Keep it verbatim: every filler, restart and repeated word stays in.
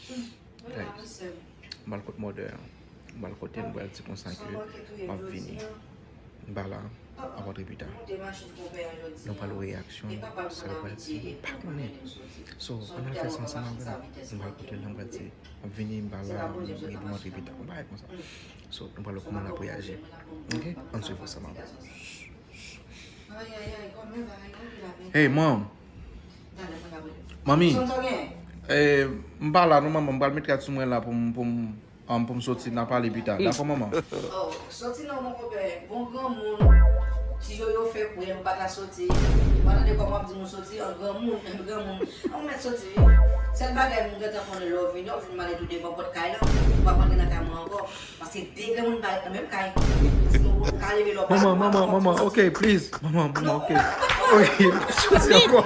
Guys, m al kot mòdè an. M al kote l, m pral di konsa ke m ap vini. M pa la, a rantrer pita. Nou pral wè reyaksyon, sa l pral di, m pa konnen. So, ann al fè sa ansanm avè m. M pral kote l, m pral di, m ap vini, m pa la, m gen pou m antre pita. Yon bagay konsa. So, nou pral wè kòman l ap reyaji. Ok? Ann swiv ansanm avè m. Hey, mom. Manmi. Eh, m pa la, non, manman. M pral met rad sou mwen la pou m, pou m, um, pou m soti. N a pale pita. Dakò, manman? Oh, soti non, mon konpè. Bon, granmoun. Ti yo yo fè kwè nou pa ka soti. Pandan de kòm w ap di nou soti, an granmoun, an granmoun. An mèt soti, wi. Sèl bagay, moun gentan konnen lè w vini, w ap jwenn m ale tou devan pòt kay la. Ou p ap antre nan kay mwen ankò. Paske de granmoun parèt nan menm kay. Paske ou ka leve lè w pa... Manman, manman, manman, ok, please. Manman, manman, ok. Ok, soti ankò.